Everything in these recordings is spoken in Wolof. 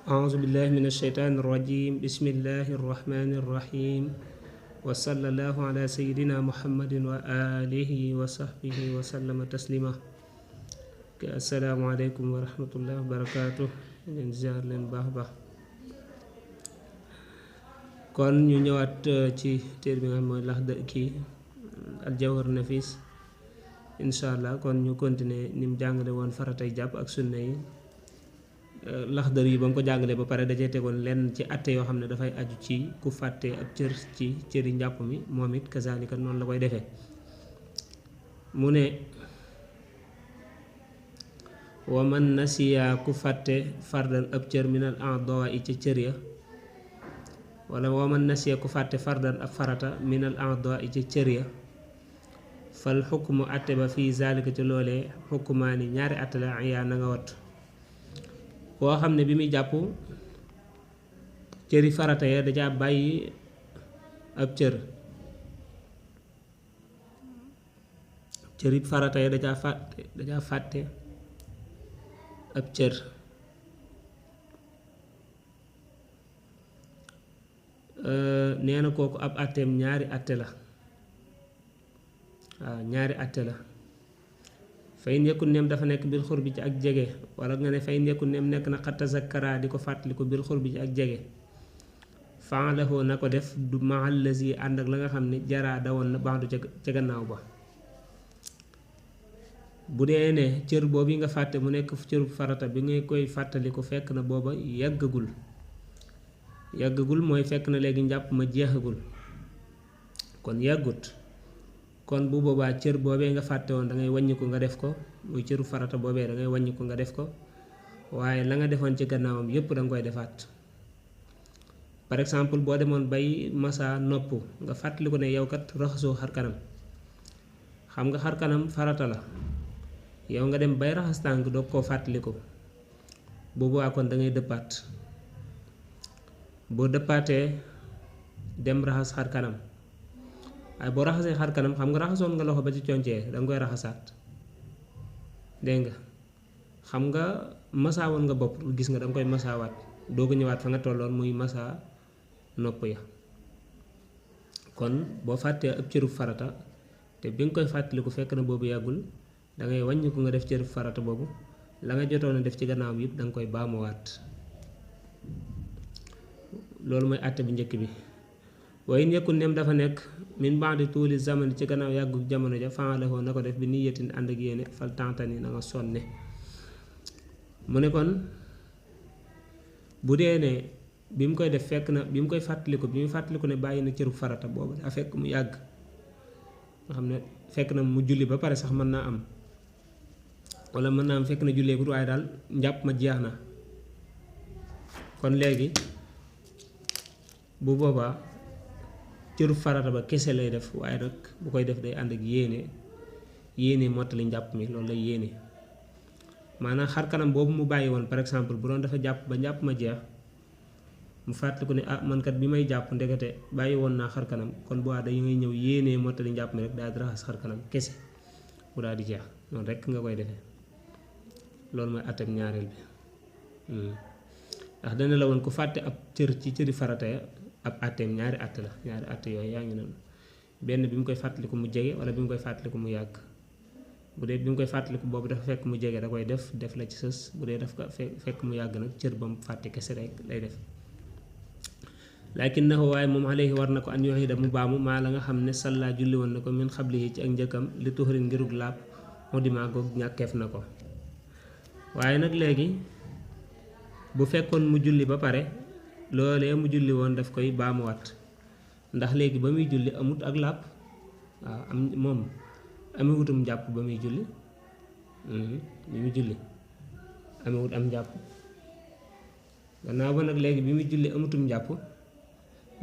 أعوذ بالله من الشيطان الرجيم بسم الله الرحمن الرحيم وصلى الله على سيدنا محمد وآله وصحبه وسلم تسليما السلام عليكم ورحمة الله وبركاته leen ziar leen baax baax kon ñu ñëwaat ci téere bi nga xam mooy al jawhar nafis inshallah kon ñu continuer ni mu jàngale woon faratay jàpp ak sunna yi laxdar yi ba mu ko jàngalee ba pare dajee tegoon lenn ci atte yoo xam ne dafay aju ci ku fàtte ab cër ci cëri njàpp mi moom it kazalika noonu la koy defee mu ne wa man nasiya ku fàtte fardan ab cër minal a'daa i ca cër ya wala wa man nasiya ku fàtte fardan ab farata minal a'daa i ca cër ya fal xukmu atte ba fii zalika ci loolee xukmaani ñaari atte la yaa na nga wat koo xam ne bi muy jàpp cëri farata ya dajaa bàyyi ab cër cëri farata ya dajaa fàtte ab cër nee na kooku ab atteem ñaari atte la waaw ñaari atte la fay nekkul nem dafa nekk bil xur bi ci ak jege wala nga ne fay nekkul nem nekk na xatta zakkara di ko fàttali ko bil xur bi ci ak jege fa'alahu na ko def du mahal lazi ànd ak la nga xam ne jaraa dawoon na baax du ca gannaaw ba bu dee ne cër boobu yi nga fàtte mu nekk cëru farata bi ngay koy fàttali ko fekk na booba yàggagul mooy fekk na léegi njàpp ma jeexagul kon yàggut kon bu boobaa cër boobee nga fàtte woon da ngay wàññiku nga def ko muy cëru farata boobee da ngay wàññiku nga def ko waaye la nga defoon ci gannaawam yépp da nga koy defaat par exemple boo demoon bay masa nopp nga fàttali ko ne yow kat raxasoo xar kanam xam nga xar kanam farata la yow nga dem bay raxas tànk doog koo fàttali ko bu boobaa kon da ngay dëppaat boo dëppaatee dem raxas xar kanam waaye boo raxasee xar kanam xam nga raxasoon nga loxo ba ci concee danga koy raxasaat dégg nga xam nga masaa woon nga bopp gis nga danga koy masaawaat doo ko ñëwaat fa nga tolloon muy masaa nopp ya kon boo fàttee ab cëru farata te bi nga koy fàttaliku fekk na boobu yàggul dangay wàññiku nga def cëru farata boobu la nga jotoon a def ci gannaawam yëpp danga koy baamuwaat loolu mooy àtte bu njëkk bi waaye nekkul nem dafa nekk min ba'di tuuli zamani ci gannaaw yàggu jamono ja fa'alahu na ko def bi niyatin ànd ak yéene fal tantani na nga sonne mu ne kon bu dee ne bi mu koy def fekk na bi mu koy fàttaliku bi mu fàttaliku ne bàyyi na cëru farata boobu daa fekk mu yàgg nga xam ne fekk na mu julli ba pare sax mën naa am wala mën naa am fekk na julleegut waaye daal njàpp ma jeex na kon léegi bu boobaa cëru farata ba kese lay def waaye nag bu koy def day ànd ak yéene mottali njàpp mi loolu lay yéene maanaam xar kanam boobu mu bàyyi woon par exemple bu doon dafa jàpp ba njàpp ma jeex mu fàttaliku ne ah man kat bi may jàpp ndekete bàyyi woon naa xar kanam kon bu waa da ngay ñëw yéene mottali njàpp mi rek daal di raxas xar kanam kese mu daal di jeex noonu rek nga koy defee loolu mooy àtteem ñaareel bi ndax dana la woon ku fàtte ab cër ci cëri farata ya ab àtteem ñaari àtte la ñaari àtte yooyu yaa ngi noonu benn bi mu koy fàttaliku mu jege wala bi mu koy fàttaliku mu yàgg bu dee bi mu koy fàttaliku boobu dafa fekk mu jege da koy def la ci sës bu dee daf ko fekk mu yàgg nag cër ba mu fàtte kese rek lay def lakinnahu waaye moom alayhi war na ko an yuhida mu baamu maa la nga xam ne salla julli woon na ko min xablihi ci ak njëkkam li tuxrin ngirug laab moo dimaa goog ñàkkeef na ko waaye nag léegi bu fekkoon mu julli ba pare loolee mu julli woon daf koy baamuwaat ndax léegi ba muy julli amut ak làpp waaw am moom amewutum njàpp ba muy julli bi muy julli amewut am njàpp gannaaw ba nag léegi bi muy julli amutum njàpp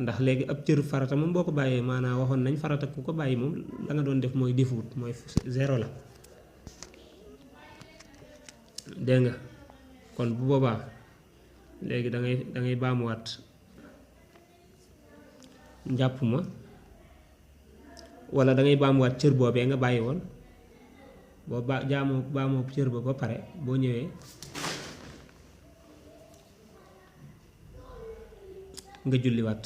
ndax léegi ab cëru farata moom boo ko bàyyee maanaam waxoon nañ farata ku ko bàyyi moom la nga doon def mooy defuwut mooy zéro la dégg nga kon bu boobaa léegi da ngay baamuwaat njàpp ma wala da ngay baamuwaat cër boobee nga bàyyi woon boo baamoo cër ba pare boo ñëwee nga julliwaat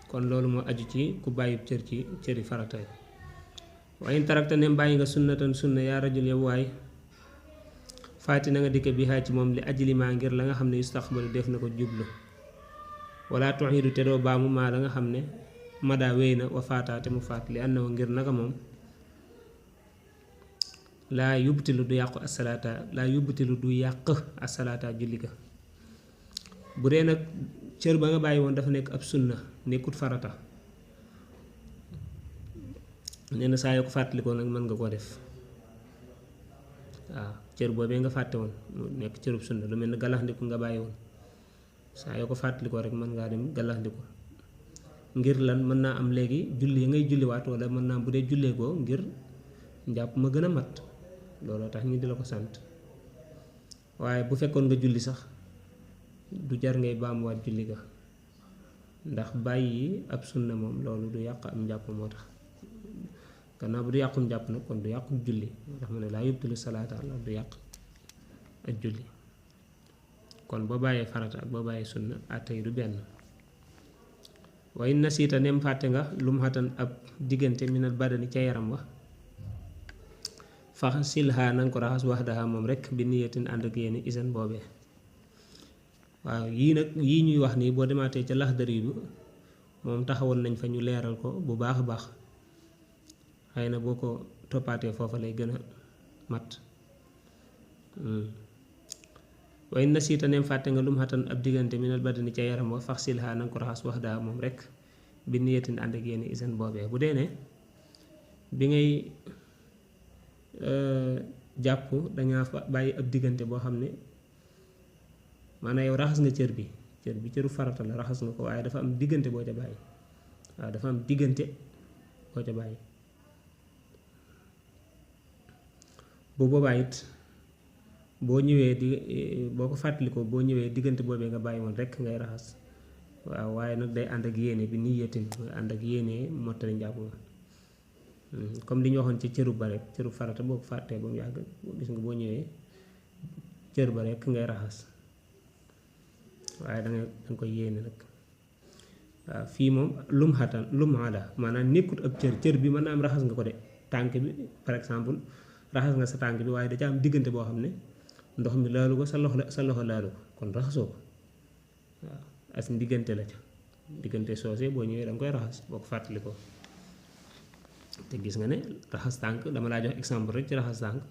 kon loolu moo aju ci ku bàyyi cër ci cëri farata yi wa in tarakta nem bàyyi nga sunnatan sunna yaa rajul yow waay faati na nga dikke bi xaay ci moom li ajli maa ngir la nga xam ne yustaqbalu def na ko jublu wala tuxiidu te doo baamu maa la nga xam ne mada wéy na wa faataate mu faat li annahu ngir naka moom laa yubtilu du yàqu asalaata laa yubtilu du yàq asalaata julli ga bu dee nag cër ba nga bàyyi woon dafa nekk ab sunna nekkut farata nee na saa yoo ko fàttalikoo nag mën nga koo def waaw cër boobee nga fàtte woon mu nekk cërub sunna lu mel ni galaxndiku nga bàyyi woon saa yoo ko fàttalikoo rek mën ngaa dem galaxndiku ngir lan mën naa am léegi julli ya ngay julliwaat wala mën naa am bu dee jullee koo ngir njàpp ma gën a mat looloo tax ñu di la ko sant waaye bu fekkoon nga julli sax du jar ngay baamuwaat julli ga ndax bàyyi ab sunna moom loolu du yàq am njàpp moo tax gannaaw bu du yàqum njàpp nag kon du yàqum julli moo tax mu ne laa yubtilu salaata la du yàq ak julli kon boo bàyyee farata ak boo bàyyee sunna àtte yi du benn waaye nasiita nem fàtte nga lu mu xatan ab diggante minal badani ca yaram wa fax silha nanga ko raxas wax daha moom rek bi niyatin ànd ak yéeni isan boobee waaw yii nag yii ñuy wax nii boo demaatee ca Laxdari bi moom taxawoon nañ fa ñu leeral ko bu baax a baax xëy na boo ko toppaatee foofa lay gën a mat waaye nasiita neem fàtte nga lu mu xatan ab diggante minal badani ca yaram wa fax silha nanga ko raxas wax daa moom rek bi niyatin ànd ak yéeni isan boobee bu dee ne bi ngay jàpp danga bàyyi ab diggante boo xam ne maanaam yow raxas nga cër bi cëru farata la raxas nga ko waaye dafa am diggante boo ca bàyyi waaw dafa am diggante boo ca bàyyi bu boobaa it boo ñëwee di boo ko fàttalikoo boo ñëwee diggante boobee nga bàyyi woon rekk ngay raxas waaw waaye nag day ànd ak yéene bi ni yétin ànd ak yéene mottali njàpp ma comme li ñu waxoon ci cëru ba rek cëru farata boo ko fàttee ba mu yàgg gis nga boo ñëwee cër ba rekk ngay raxas waaye danga koy yéene nag waaw fii moom lum xatan lum xada maanaam nekkut ab cër bi mën naa am raxas nga ko de tànk bi par exemple raxas nga sa tànk bi waaye da ca am diggante boo xam ne ndox mi laalu ko sa loxo laalu ko kon raxasoo ko waaw as diggante la ca diggante soosee boo ñëwee danga koy raxas boo ko fàttali ko te gis nga ne raxas tànk dama laa jox exemple rek ci raxas tànk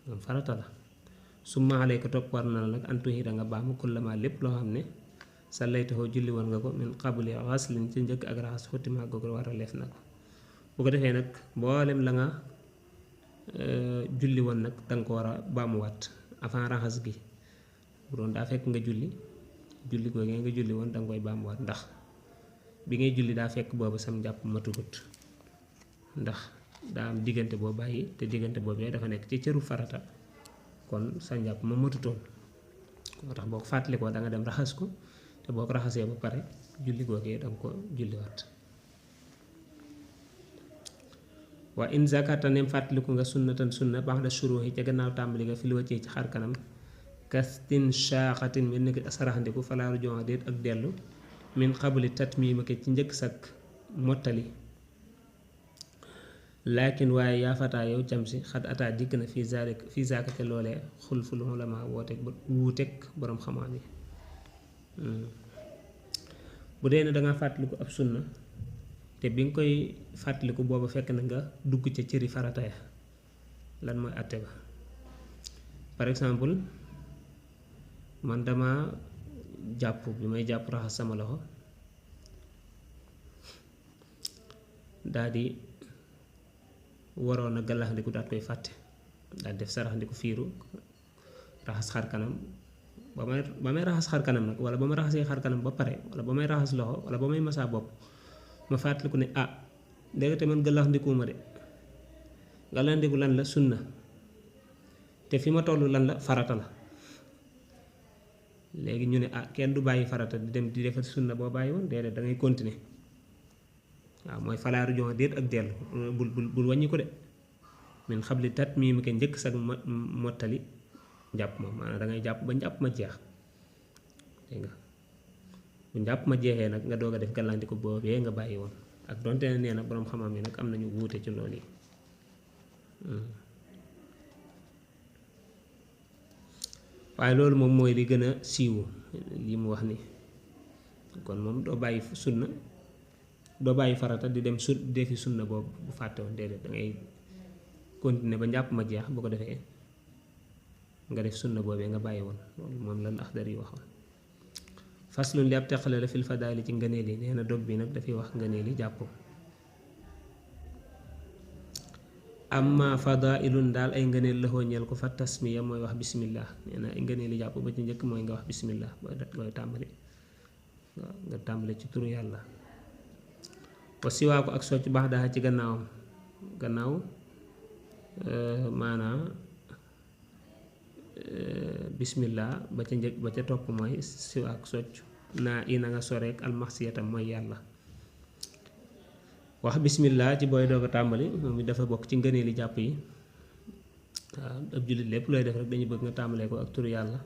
moom farata la su maalee ko topp war na la nag antuhi da nga baamu kullama lépp loo xam ne sa laytaxoo julli woon nga ko min qabli xaslin ci njëkk ak raxas xottimaa googu war a leef na ko bu ko defee nag mboolem la nga julli woon nag danga ko war a baamuwaat avant raxas gi bu doon daa fekk nga julli googee nga julli woon danga koy baamuwaat ndax bi ngay julli daa fekk boobu sam njàpp matugut ndax daa am diggante boo bàyyi te diggante boobee dafa nekk ci cëru farata kon sa njàpp ma matutoon moo tax boo ko fàttalikoo da nga dem raxas ko te boo ko raxasee ba pare julli googee danga ko julliwaat waa in zakata nem fàttaliku nga sunnatan sunna ba'da shuruhi ca gannaaw tàmbali nga fil wacce ci xar kanam kastin shaaxatin mel ni ki saraxandiku falaa rujuu'a déet ak dellu min qabli tatmiimaka ci njëkk sak mottali laakin waaye yaa fataa yow cam si xat ataa dikk na fii zaaka ca loolee xulful ulama wuuteeg boroom xam-xam yi bu dee ne danga fàttaliku ab sunna te bi nga koy fàttaliku booba fekk na nga dugg ca cëri farata ya lan mooy àtte ba par exemple man dama jàpp bi may jàpp raxas sama loxo daldi waroon a gàllaxndiku daat koy fàtte daal def saraxndiku fiiru raxas xar kanam ba may raxas xar kanam nag wala ba ma raxasee xar kanam ba pare wala ba may raxas loxo wala ba may masaa bopp ma fàttaliku ne ndekete man gàllaxndikuwuma de gàllaxndiku lan la sunna te fi ma toll lan la farata la léegi ñu ne kenn du bàyyi farata di dem di defal sunna boo bàyyi woon déedéet da ngay continuer waaw mooy falaaru jox déet ak dellu bul wàññi ko de min xabli tat mii mi ko njëkk sag mottali njàpp moom maanaam da ngay jàpp ba njàpp ma jeex dégg nga bu njàpp ma jeexee nag nga doog a def gàllandiku boobee nga bàyyi woon ak donte ne nee na boroom xam-xam yi nag am nañu wuute ci loolu yi waaye loolu moom mooy li gën a siiwu li mu wax ni kon moom doo bàyyi sunna doo bàyyi farata di dem defi sunna boobu bu fàtte woon déedéet da ngay continuer ba njàpp ma jeex bu ko defee nga def sunna boobee nga bàyyi woon loolu moom lan Axdari yi waxoon faslun li ab teqale la fil fadaali ci ngëneel yi nee na dog bi nag dafay wax ngëneel yi jàpp amma fadailun daal ay ngëneel la ñeel ko fa tasmiya mooy wax bismillah nee na ay ngëneel yi jàpp ba ci njëkk mooy nga wax bismillah booy tàmbali waaw nga tàmbali ci turu yàlla wa siwaa ko ak socc baax daa ci gannaaw maanaa bismillah ba ca njëkk ba ca topp mooy siwaa ak socc naa i na nga soreek almaxsiyatam mooy yàlla wax bismillah ci booy doog a tàmbali moom it dafa bokk ci ngëneeli jàpp yi waaw ab jullit lépp looy def rek dañu bëgg nga tàmbalee ko ak turu yàlla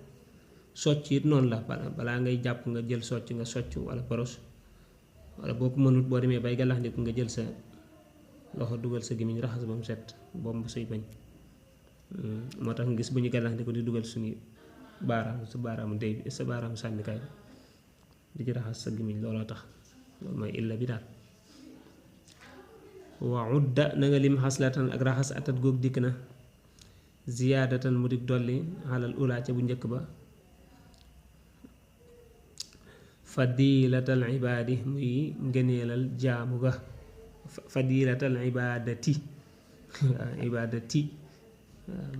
socc it noonu la balaa ngay jàpp nga jël socc nga socc wala boros wala boo ko mënut boo demee bay galaxndiku nga jël sa loxo dugal sa gémmiñ raxas ba mu set bomb suy bañ moo tax nga gis bu ñu galaxndiku di dugal suñu baaraam sa baaraamu ndey bi sa baaraamu sànnikaay di ci raxas sa gémmiñ looloo tax loolu mooy illa bi daal wa udda na nga lim xaslatan ak raxas atat góog dikk na ziyaadatan mu dik dolli xalal ulaa ca bu njëkk ba fadilatal ibaadi muy ngëneelal jaamu ga fadilatal ibaadati ibaadati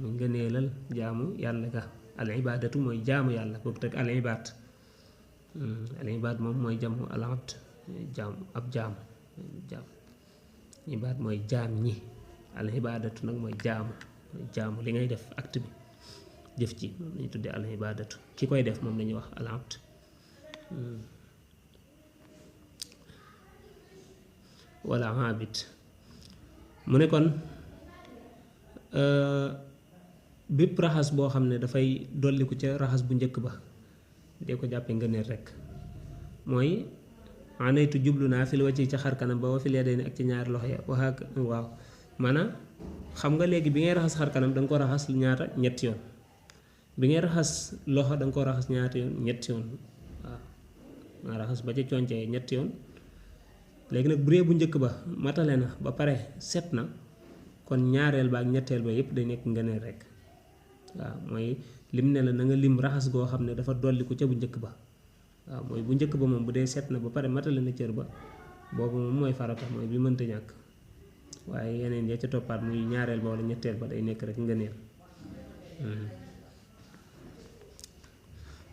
muy ngëneelal jaamu yàlla ga al ibaadatu mooy jaamu yàlla boobu teg al ibaad moom mooy jamu al abd jaam ab jaam ibaad mooy jaam ñi al ibaadatu nag mooy jaamu li ngay def acte bi jëf ci moom lañu tuddee al ibaadatu ki koy def moom lañuy wax al abd wala abid mu ne kon bépp raxas boo xam ne dafay dolliku ca raxas bu njëkk ba dee ko jàppee ngëneel rekk mooy anaytu jublu naa fil wacci ca xar kanam ba wa fil yadayni ak ci ñaari loxo ya waxaak waaw maanaam xam nga léegi bi ngay raxas xar kanam danga ko raxas ñaata ñetti yoon bi ngay raxas loxo danga ko raxas ñaata yoon ñetti yoon waaw nga raxas ba ca concee ñetti yoon léegi nag bu dee bu njëkk ba matale na ba pare set na kon ñaareel ba ak ñetteel ba yépp day nekk ngëneel rekk waaw mooy lim ne la na nga lim raxas goo xam ne dafa dolliku ca bu njëkk ba waaw mooy bu njëkk ba moom bu dee set na ba pare matale na cër ba boobu moom mooy farata mooy bi mënta ñàkk waaye yeneen ya ca toppaat muy ñaareel ba wala ñetteel ba day nekk rek ngëneel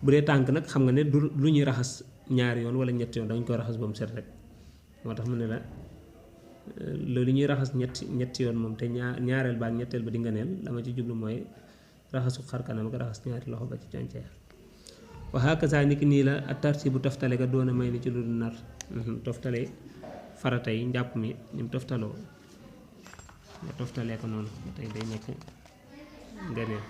bu dee tànk nag xam nga ne du lu ñuy raxas ñaari yoon wala ñetti yoon dañ ko raxas ba mu set rek moo tax mu ne la loolu ñuy raxas ñetti yoon moom te ñaareel ba ak ñetteel ba di ngëneel la ma ci jublu mooy raxasu xar kanam ak raxas ñaari loxo ba ci conceer waxaaka saa niki nii la ak tarti bu toftale ga doon a may ni ci lu nar toftale farata yi njàpp mi ni mu toftaloo nga toftalee ko noonu tey day nekk ngëneel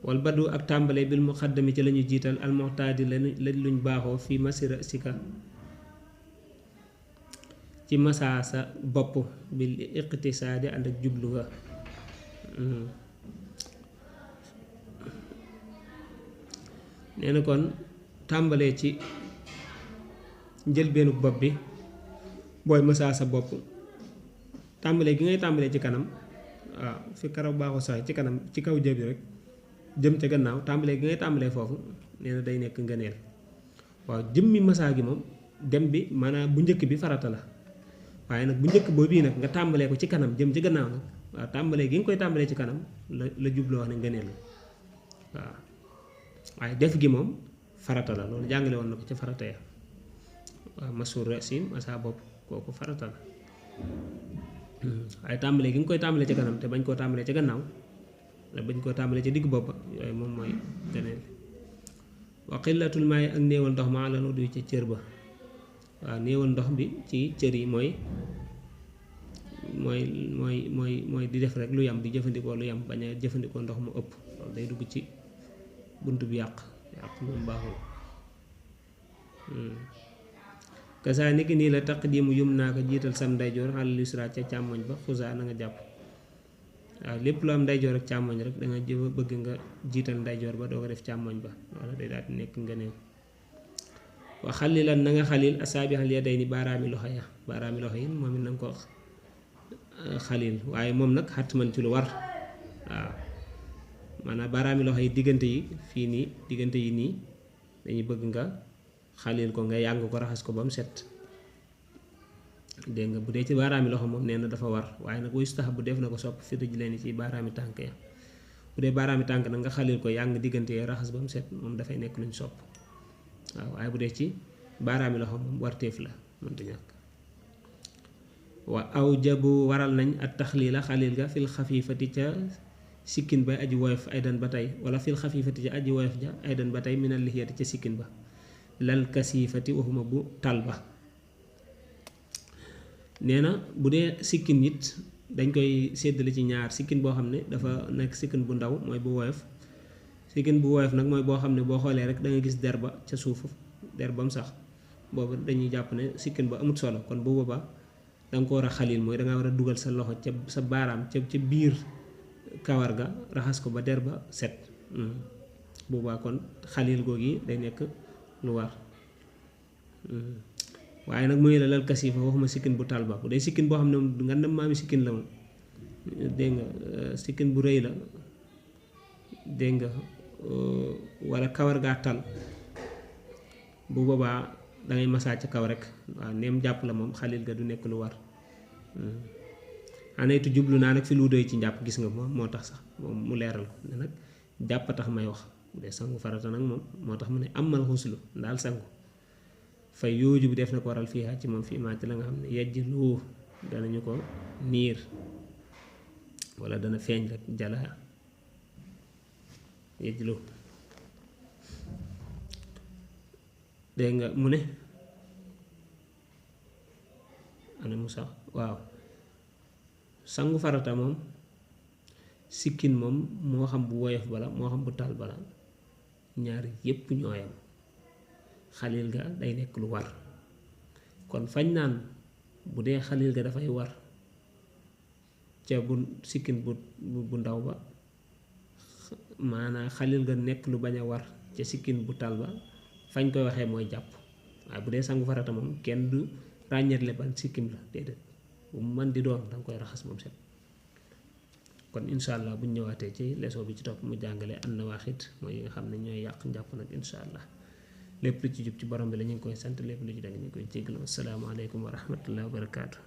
wal badu ak tàmbale bil muqaddami ci lañu jiital al mu'tadi lañ luñ baaxoo fi masira sika ci masaa sa bopp bil iqtisaadi ànd ak jublu ga nee na kon tàmbalee ci njëlbeenu bopp bi booy masaa sa bopp tàmbalee gi ngay tàmbalee ci kanam waaw fi karaw baaxoo sax ci kanam ci kaw jëbi rek jëm ca gannaaw tàmbalee gi ngay tàmbalee foofu nee na day nekk ngëneel waaw jëmmi masaa gi moom dem bi maanaam bu njëkk bi farata la waaye nag bu njëkk boobu nag nga tàmbalee ko ci kanam jëm ci gannaaw nag waaw tàmbalee gi nga koy tàmbalee ci kanam la jubloo wax ne ngëneel la waaw waaye def gi moom farata la loolu jàngale woon na ko ci farata ya waaw masuur si masaa bopp kooku farata la waaye tàmbalee gi nga koy tàmbalee ci kanam te bañ koo tàmbalee ci gannaaw bañ koo tàmbalee ci digg bopp yooyu moom mooy ngëneel wa qillatul maay ak néewal ndox ma la nu duy ca cër ba waaw néewal ndox bi ci cër yi mooy mooy di def rek lu yam di jëfandikoo lu yam bañ a jëfandikoo ndox mu ëpp loolu day dugg ci buntu bi yàq moom baaxul. kasaa niki nii la taqdiimu yum naa ko jiital sam ndeyjoor alal yusra ca càmmoñ ba xusa na nga jàpp waaw lépp lu am ndeyjoor ak càmmoñ rek da nga bëgg nga jiital ndeyjoor ba doo ko def càmmoñ ba wala day daal di nekk ngëneel. wa xalilan na nga xalil asaabixal yadayni baaraami loxo ya baaraami loxo yi moom it na nga ko xalil waaye moom nag xatt man ci lu war waaw maanaam baaraami loxo yi diggante yi fii nii diggante yi nii dañuy bëgg nga xalil ko nga yàng ko raxas ko ba mu set dégg nga bu dee ci baaraami loxo moom nee na dafa war waaye nag wuy tax bu def na ko sopp fi rëj leen ci baaraami tànk ya bu dee baaraami tànk nag nga xalil ko yàng diggante yi raxas ba mu set moom dafay nekk luñ sopp waaw waaye bu dee ci baaraami loxo moom warteef la mënta ñàkk. wa aw jabu waral nañ at taxliila xalil ga fil xafifati ca sikkin ba aji woyof aydan ba tey wala fil xafifati ca aji woyof ja aydan ba tey minal lixiyati ca sikkin ba lal kasifati waxuma bu tal ba. nee na bu dee sikkin it dañ koy séddale ci ñaar sikkin boo xam ne dafa nekk sikkin bu ndaw mooy bu woyof sikkin bu woyof nag mooy boo xam ne boo xoolee rek da nga gis der ba ca suufu der ba mu sax boobu dañuy jàpp ne sikkin ba amut solo kon bu boobaa da nga ko war a xalil mooy da nga war a dugal sa loxo ca sa baaraam ca biir kawar ga raxas ko ba der ba set boobaa kon xalil googu day nekk lu war. waaye nag muy la lal kasifa waxuma sikkin bu tal ba bu dee sikkin boo xam ne moom nga dem maami sikkin la moom dégg nga sikkin bu rëy la dégg nga wala kawar gaa tal bu boobaa dangay masaa ca kaw rek waaw neem jàpp la moom xalil ga du nekk lu war. anaytu jublu naa nag fi lu doy ci njàpp gis nga moom moo tax sax moom mu leeral ko ne nag jàpp a tax may wax bu dee sangu farata nag moom moo tax mu ne amal xuslu daal sangu fay yooju bi def na ko waral fii ci moom fii maa ci la nga xam ne yejj lu danañu ko niir wala dana feeñ rek jala yejj lu dégg nga mu ne ana mu sax waaw sangu farata moom sikkin moom moo xam bu woyof bala moo xam bu tal bala ñaar yépp ñooyam xalil ga day nekk lu war kon fañ naan bu dee xalil ga dafay war ca bu sikkin bu ndaw ba maanaam xalil ga nekk lu bañ a war ca sikkin bu tal ba fañ koy waxee mooy jàpp waaye bu dee sangu farata moom kenn du ràññetle ban sikkim la déedéet bu mu mën di doon danga koy raxas moom set. kon incha allah buñ ñëwaatee ci leçon bi ci topp mu jàngale an nawaaxit mooy yi nga xam ne ñooy yàq njàpp nag incha allah lépp lu ci jub ci borom bi la ñu ngi koy sant lépp lu ci dang ñu ngi koy jéggalu asalaamaaleykum wa rahmatullahi wa barakaatu.